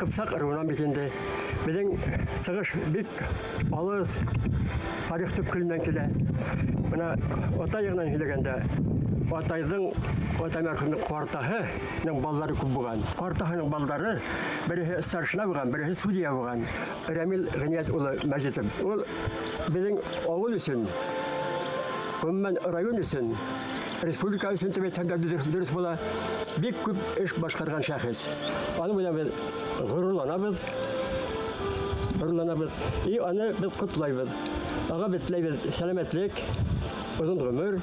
Ҡыпсаҡ ырыуынан бит инде. Беҙҙең сығыш бик алыҫ тарих төпкөлөнән килә. Бына атай яғынан һөйләгәндә, атайҙың, атай мәрхүмнең ҡартаһының балалары күп булған. Ҡартаһының балалары береһе старшина булған, береһе судья булған. Рәмил Ғиниәт улы Мәжитов. Ул беҙҙең ауыл өсөн, ғөмүмән район өсөн, республика өсөн тип әйтһәм дә дөрөҫ була. Бик күп эш башҡарған шәхес. Аның белән беҙ ғорурланабыҙ. Ғорурланабыҙ. И аны беҙ ҡотлайбыҙ. Ага беҙ теләйбеҙ сәләмәтлек, оҙон ғүмер,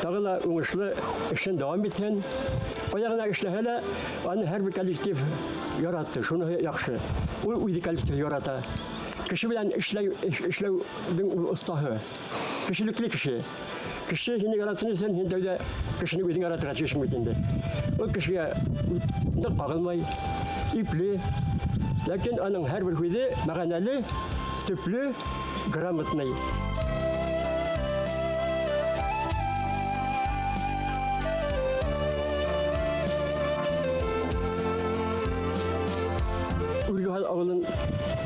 тағы ла уңышлы эшен дауам итһен. Ҡайҙа ғына эшләһә лә, аны һәр бер коллектив яратты. Шуныһы яҡшы. Ул үҙе коллектив ярата. Кеше белән эшләүҙең ул оҫтаһы. Кешелекле кеше. Кеше һине яратһын өсөн һин тәүҙә кешене үҙең яратырға тейешһең бит инде. Ул кешегә ныҡ ҡағылмай, ипле. Ләкин аның һәр бер һүҙе мәғәнәле, төплө, грамотный. Үргәһал ауылын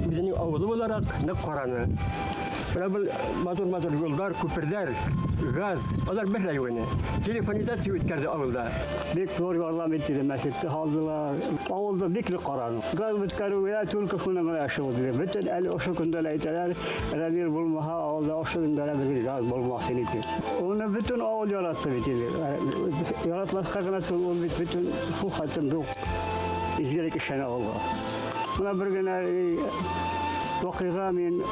үҙенең ауылы булараҡ ныҡ ҡараны. Бына был матур-матур юлдар, күперҙәр, газ, алар бер лә юҡ ине. Телефонизация үткәрҙе ауылда. Бик ҙур ярҙам итте, мәсетте һалдылар. Ауылда бик ныҡ ҡараны. Газ үткәреүгә только шуның генә эше булды. Бөтөн әле ошо көндә лә әйтәләр, Рәмил булмаһа, ауылда ошо көндә лә беҙгә газ булмаҫ ине тип. Уны бөтөн ауыл яратты бит инде. Яратмаҫҡа ғына түгел, ул бит бөтөн шул хәтлем ҙур изгелек эшләне ауылға. Бына бер генә ваҡиға мин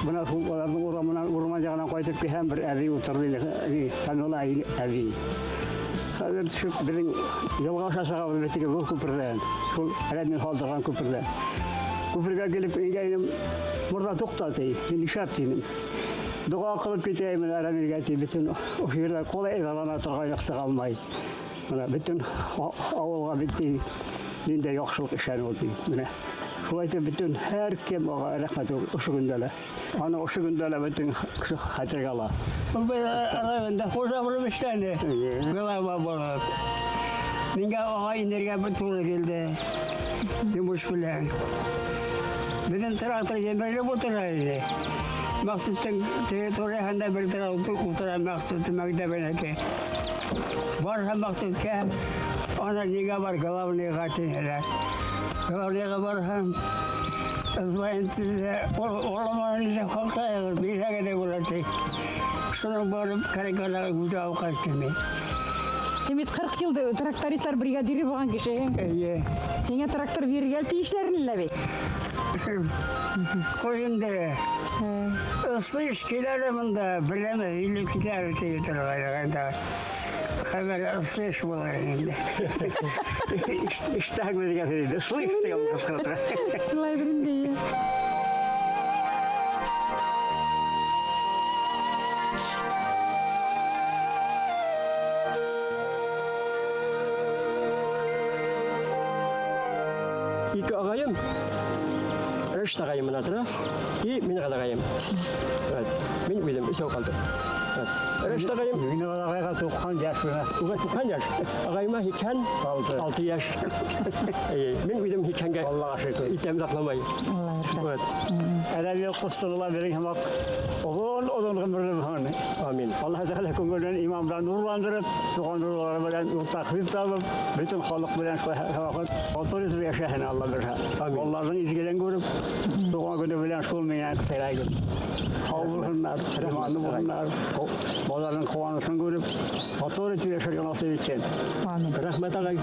бына шул уларҙың урамынан, урман яғынан ҡайтып килһәм, бер әбей ултырҙы инде, Камила әбей. Хәҙер төшөп беҙҙең йылға аша сығабыҙ бит теге ҙур күперҙән, шул Рәмил һалдырған күперҙән. Күпергә килеп ингәйнем, морҙа туҡта ти, мин нишләп тинем. Доға ҡылып китәйем менә Рәмилгә ти, бөтөн ошо ерҙә ҡулай ыҙалана торған сыға алмай. Бына бөтөн ауылға бит ти, ниндәй яҡшылыҡ эшләне ул ти. Менә шулай итеп бөтөн һәр кем уға рәхмәт ошо көндә лә. Аны ошо көндә лә бөтөн кеше хәтергә ала. Ул бер районда хужа булып эшләне. Глава булып. Миңә уға инергә бер тура килде. Йомош белән. Беҙҙең трактор емерелеп ултыра ине. Мәҡсүттең территорияһында бер трактор ултыра Мәҡсүттең мәктәбенеке. Барһа Мәҡсүткә, ана нигә бар главныйға тинеләр. Главныйға барһам, Шуның барып карикаларға үҙе алып ҡайтты мин. Һин бит 40 йыл трактористлар бригадиры булған кеше. Эйе. Һиңә трактор бирергә тейешләрен лә бит. Ҡуй инде. Ыслыш килә бында, беләме, һөйләп китә тип торғайны. Хәбәр ыслыш булыр инде. Иштәһең беҙгә инде. Ыслыш тигән ҡысҡырып тора. Шулайҙыр инде. Ике ағайым, Рәшит ағайым менән тора, и минең ағайым. Evet. Мин үҙем өсәү ҡалдым. Evet. Рәшит ағайым. Минең ағайға туҡһан йәш бына. Уға туҡһан йәш. Ағайыма һикһән Алты. алты йәш. Эйе, мин үҙем һикһәнгә Аллаға шөкөр. итәм даҡламай. Аллаға шөкөр. Evet. Әҙәби ҡустылар беҙҙең һымаҡ оҙон-оҙон ғүмерле булһын. Амин. Аллаһ Тәғәлә күңелен иман белән нурландырып, туған нурлары белән уртаҡ табып, бөтөн халыҡ белән шулай һәр ваҡыт матур итеп йәшәһен Алла бирһә. Амин. Балаларҙың изгелеген күреп, туған көнө белән шул миңә теләгем. Һау булһыннар, иманлы булһыннар, балаларҙың ҡыуанысын күреп, матур итеп йәшәргә насип итһен. Амин. Рәхмәт, ағай.